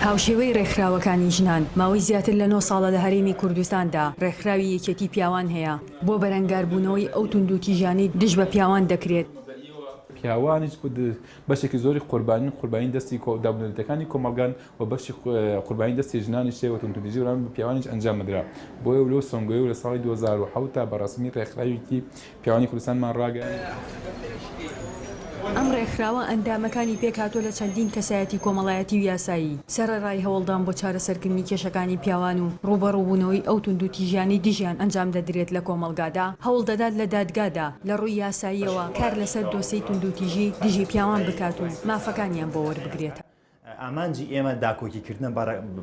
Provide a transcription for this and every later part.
هاوشێوەی ڕێکخراوەکانی ژنان، ماوەی زیاتر لە نۆ ساڵە لە هەرێمی کوردستاندا ڕێکخراوی یەکێتی پیاوان هەیە بۆ بەرەنگاربوونەوەی ئەو توندوتیژیانەی دژ بە پیاوان دەکرێت. پیاوانیش بەشێکی زۆری قوربانین، قوربانی دەستی دابونەریتەکانی کۆمەڵگان و بەشی قوربانی دەستی ژنانیش هەیە و توندوتیژی بەرامبەر بە پیاوانیش ئەنجام دەدرا. بۆیە و لەو سۆنگەیە و لە ساڵی 2007 تا بە ڕەسمی ڕێکخراوێکی پیاوانی کوردستانمان ڕاگەیاند. ئەم ڕێکخراوە ئەندامەکانی پێکهاتووە لە چەندین کەسایەتی کۆمەڵایەتی و یاسایی، سەرەڕای هەوڵدان بۆ چارەسەرکردنی کێشەکانی پیاوان و ڕووبەڕووبوونەوەی ئەو توندوتیژیانەی دژیان ئەنجام دەدرێت لە کۆمەڵگادا، هەوڵدەدات لە دادگادا لە ڕووی یاساییەوە کار لەسەر دۆسێی توندوتیژی دژی پیاوان بکات و مافەکانیان بۆ وەربگرێتەوە. ئامانجی ئێمە داکۆکی کردنە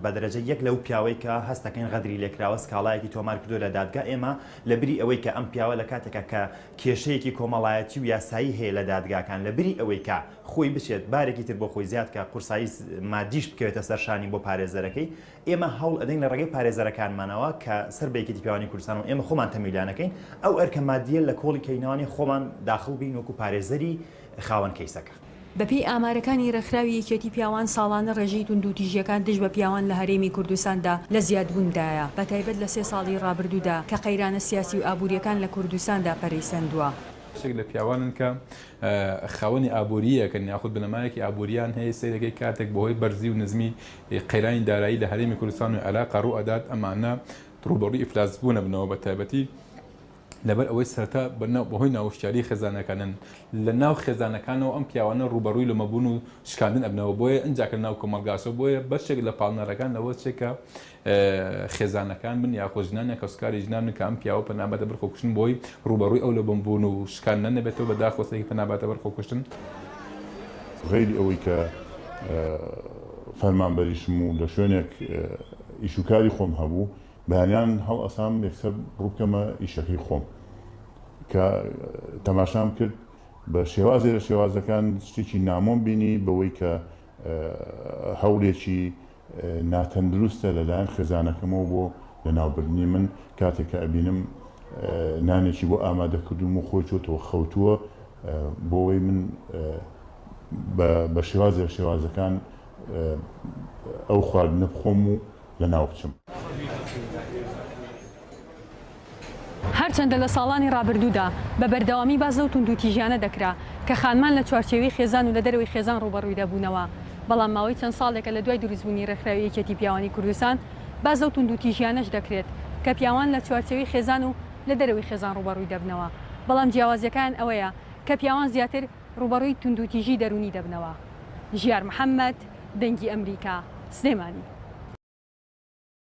بە دەرەجە یەک لەو پیاوەی کە هەست دەکەین غەدری لێکراوە سکاڵایەکی تۆمار کردووە لە دادگا ئێمە لە بری ئەوەی کە ئەم پیاوە لە کاتێکا کە کێشەیەکی کۆمەڵایەتی و یاسایی هەیە لە دادگاکان لە بری ئەوەی کە خۆی بچێت بارێکی تر بۆ خۆی زیاد کە قورسایی مادیش بکەوێتە سەر شانی بۆ پارێزەرەکەی ئێمە هەوڵ ئەدەین لە ڕێگەی پارێزەرەکانمانەوە کە سەر بە یەکێتی پیاوانی کوردستان و ئێمە خۆمان تەمویلیان ئەکەین ئەو ئەرکە مادیە لە کۆڵی کەینەوانی خۆمان داخڵ بین وەکو پارێزەری خاوەن کەیسەکە. بەپێی ئامارەکانی ڕێکخراوی یەکێتی پیاوان ساڵانە ڕێژەی توندوتیژییەکان دژ بە پیاوان لە هەرێمی کوردستاندا لە زیادبووندایە، بەتایبەت لە سێ ساڵی ڕابردوودا کە قەیرانە سیاسی و ئابوورییەکان لە کوردستاندا پەرەی سەندووە. بەشێک لە پیاوانن کە خاوەنی ئابوورییەکن یاخود بنەمایەکی ئابوورییان هەیە، سەیرەکەی کاتێک بەهۆی بەرزی و نزمی قەیرانی دارایی لە هەرێمی کوردستان و عێراق ڕووئەدات ئەمانە ڕووبەڕووی ئیفلاسبوون ئەبنەوە بەتایبەتی لەبەر ئەوەی سەرەتا بەهۆی ناوشیاری خێزانەکانن لە ناو خێزانەکانەوە ئەم پیاوانە ڕووبەڕووی لۆمەبوون و شکاندن ئەبنەوە بۆیە ئینجا کە ناو کۆمەڵگاشەوە بۆیە بەشێک لە پاڵنەرەکان لەوە چێ کە خێزانەکان بن یاخۆ ژنان یا کەسوکاری ژنان بن کە ئەم پیاوە پەنا بەتە بەر خۆکوشتن بۆی ڕووبەڕووی ئەو لۆمەبوون و شکاندنە نەبێتەوە بەداخەوە سەرەکی پەنا باتە بەر خۆکوشتن. غەیری ئەوەی کە فەرمانبەریشم و لە شوێنێک ئیش و کاری خۆم هەبوو، بەیانیان هەڵئەسام یەکسەر ڕووبکەمە ئیشەکەی خۆم کە تەماشام کرد بە شێوازێ لە شێوازەکان شتێکی نامۆم بینی بەوەی کە هەوڵێکی ناتەندروستە لەلایەن خێزانەکەمەوە بۆ لەناوبردنی من کاتێک کە ئەبینم نانێکی بۆ ئامادە کردووم و خۆی چۆتەوە خەوتووە بۆەوەی من بە شێوازێ لە شێوازەکان ئەو خواردنە بخۆم و لەناو بچم. هەرچەندە لە ساڵانی ڕابردوودا بە بەردەوامی باس لەو توندوتیژیانە دەکرا کە خانمان لە چوارچێوەی خێزان و لە دەرەوەی خێزان ڕووبەڕووی دەبوونەوە، بەڵام ماوەی چەند ساڵێکە لە دوای دروستبوونی ڕێکخراوی یەکێتی پیاوانی کوردستان باس لەو توندوتیژیانەش دەکرێت کە پیاوان لە چوارچێوەی خێزان و لە دەرەوەی خێزان ڕووبەڕووی دەبنەوە، بەڵام جیاوازیەکایان ئەوەیە کە پیاوان زیاتر ڕووبەڕووی توندوتیژی دەروونی دەبنەوە. ژیار محەمەد، دەنگی ئەمریکا، سلێمانی.